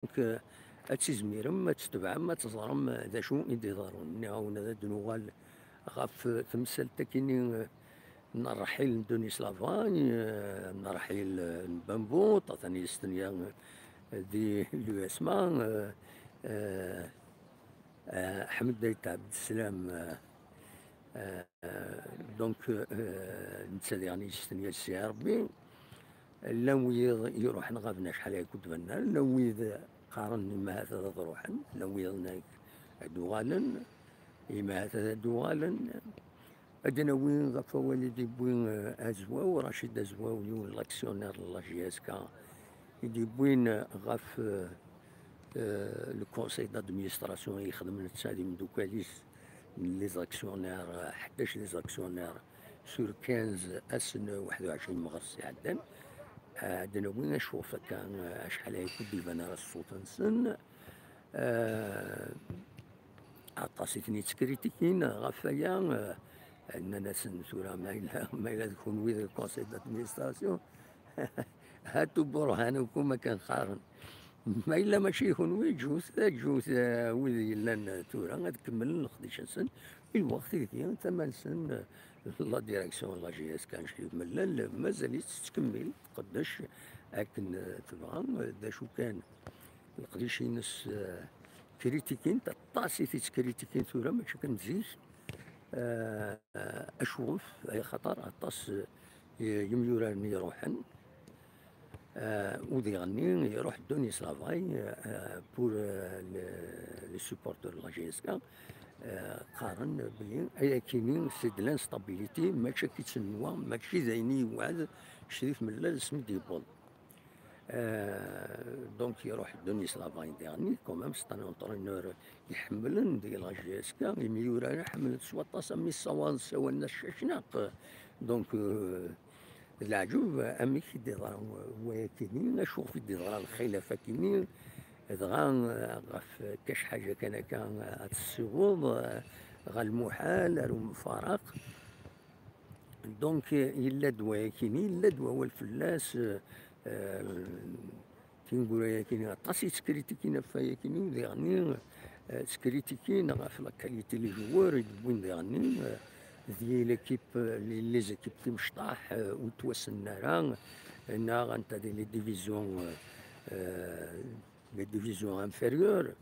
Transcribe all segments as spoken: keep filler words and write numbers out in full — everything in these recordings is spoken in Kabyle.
Donc, euh, ad tizmirem, ad tetbeɛem, ad teẓrem d acu i d-iḍerrun. Nniɣ-awen ad d-nuɣal ɣef temsalt-akini, euh, n ṛṛḥil n Denis Lavray, euh, n ṛṛḥil, euh, n Bambout, atan yestenya, euh, di l'U S M A, euh, euh, euh, Ḥmed Ayt Ɛebdeslam, euh, euh, donc, euh, netta diɣen yestenya s Rebbi. Llan wid iruḥen ɣaben acḥal ay kent-tbanna, llan wid qqaren imahat ad ruḥen, llan wid nnan ad uɣalen, imahat ad uɣalen. Ad d-nawi ɣef wawal i d-yewwi, eh, Azwaw, Rachid Azwaw, yiwen n l'actionnaire n la J S K, i d-yewwin ɣef, eh, eh, le conseil d'administration i yexdem netta d imeddukal-is n les actionnaires, eh, ḥdac les actionnaires sur quinze ass n waḥed u ɛecrin meɣres iɛeddan. Eh, ad d-nawi acu ɣef akka, eh, acḥal ay kud iban ara ṣṣut-nsen. Eh, Aṭas i ten-yettkritikin ɣef waya, eh, nnan-asen tura ma yella, ma yella d kunwi d le conseil d'administration, hatu burhanukum akken qqaren. Ma yella mačči d kunwi, ǧǧut, ǧǧut, eh, wid yellan tura ad kemmlen leqdic-nsen, i lweqt ideg tama-nsen, eh, la direction n la J S K n Clib Mellal, mazal-itt tettkemmil, tqeddec akken, eh, tebɣa, eh, d acu kan. Leqdic-ines, eh, kritikin, aṭas i t-ittkritikin tura, mačči kan zik. Eh, acuɣef? Ay xaṭer aṭas, eh, yemyuraren i iruḥen. Eh, u diɣenni iruḥ Denis Lavray, eh, pour, eh, le, le support de la J S K, eh, qqaren belli ayakini c'est de l'instabilité, mačči akka i tt-nenwa, mačči d ayen i yewɛed Crif Mellal asmi d-yewweḍ. Euh, donc iruḥ Denis Lavray diɣenni, quand même, c'est un entraîneur iḥemmlen di la J S K, imyuraren ḥemmlen s waṭas, am yessawaḍen ssawalen-as Cacnaq. Donc, euh, d leɛǧeb amek i d-iḍra wayakini, acuɣef i d-iḍra lxilaf-akini, dɣa, euh, ɣef kac ḥaǧa kan akka, euh, ad tessiweḍ, euh, ɣer lmuḥal, ar umfaraq. Donc, yella-d wayakini, yella-d wawal fell-as, euh, euh, tineggura-yakini, aṭas i ttkritikina ɣef wayakini, u diɣenni, euh, ttkritikina ɣef la qualité n les joueurs i d-wwin diɣenni, euh, di l'équipe, les, les équipes timecṭaḥ, euh, ur ttwassnen ara, neɣ anta di les divisions, euh, euh, les divisions inférieures,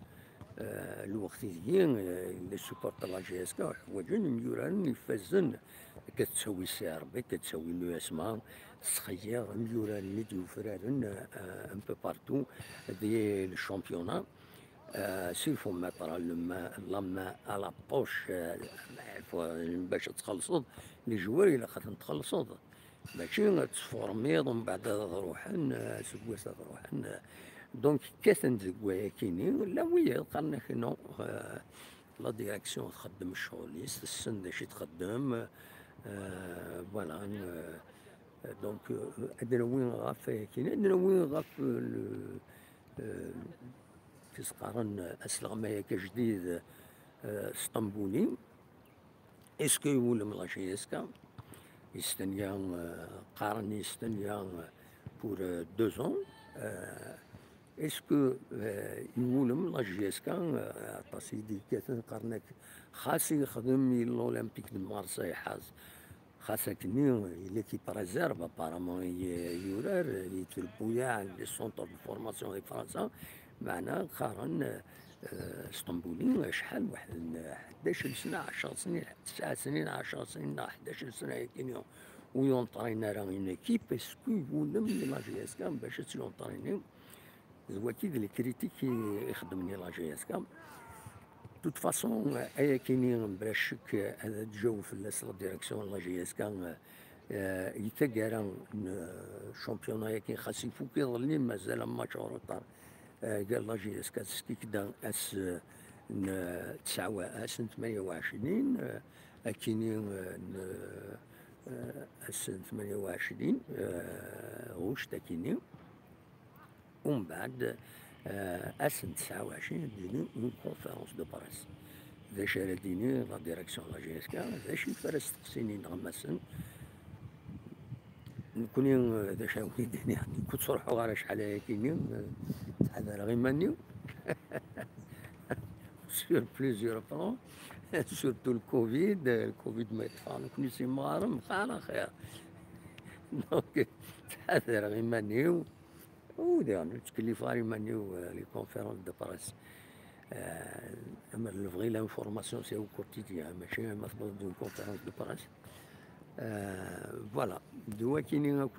euh, lweqt ideg, euh, les supporters n la J S K ḥwaǧen imyuraren ifazen, akka tettawi C R B, akka tettawi l'U S M A, tettxeyyiḍ imyuraren i d-yufraren, euh, un peu partout di le championnat. Euh, s'il faut mettre le ma-, la main à la poche, euh, il faut, bac ad txellṣeḍ, les joueurs ilaq ad ten-txellṣeḍ. Mačči ad ttformiḍ, umbeɛd ad ruḥen, eh, seg wass ad ruḥen, eh. Donc, kkaten deg wayakini, llan wiyaḍ qqaren-ak non, eh, la direction txeddem ccɣel-is, tessen d acu i txeddem, eh, voilà, eh, donc, eh, ad nawi ɣef wayakini, ad nawi ɣef, eh, le, eh, kis qqaren, eh, asleɣmay-agi ajdid, eh, Sṭambuli. Est-ce que iwulem la J S K yestenya, euh, qqaren yestenya, euh, pour, euh, deux ans? Euh, est-ce que, euh, iwulem la J S K, euh, aṭas i d-yekkaten qqaren-ak xas yexdem i l'Olympique de Marseille ḥaz, xas akkenni, l'équipe réserve apparemment i, i yurar, i trebbuyaɛ, les centres de formation di Fransa, meɛna qqaren, euh, Sṭambuli, acḥal, waḥed n ḥdac sna, ɛecṛ snin, tesɛa snin, ɛecṛ snin neɣ ḥdac sna yakini, ur yunṭrin ara une équipe, est-ce que iwulem la J S K bac ad tt-yunṭrini? D wagi d les critiques i ixeddmen i la J S K. De toute façon, ayakini, bla ccek, ad tjaw fell-as la direction n la J S K, euh, i taggara n, euh, championnat-agi, xas ifuk iḍelli, mazal un match en retard, euh, gar la J S K d Skikda ass, euh, n, euh, tesɛa wa-, ass n tmanya u ɛecrin, euh, akini, euh, n, euh, ass n tmanya u ɛecrin, euh, ɣuct akini. Umbeɛd, euh, ass n tesɛa u ɛecrin, ad d-tini une conférence de presse. D acu ara d-tini la direction n la J S K, d acu i ara steqsin ineɣmasen, Nekkni, eh, d acu ara wen-d-iniɣ, nekk ur ttruḥuɣ ara acḥal ayakini, eh, ttḥadareɣ iman-iw. Sur plusieurs fronts, surtout le covid, eh, le covid ma yeṭṭef-aɣ nekkni s imɣaren, xir axir. Donc, ttḥadareɣ iman-iw. U diɣen, ur ttkellifeɣ ara iman-iw, eh, les conférences de presse. Eh, ama d lebɣi l'information, c'est au quotidien, mačči ma tewweḍ-d une conférence de presse. Eh, voilà, d wakini akk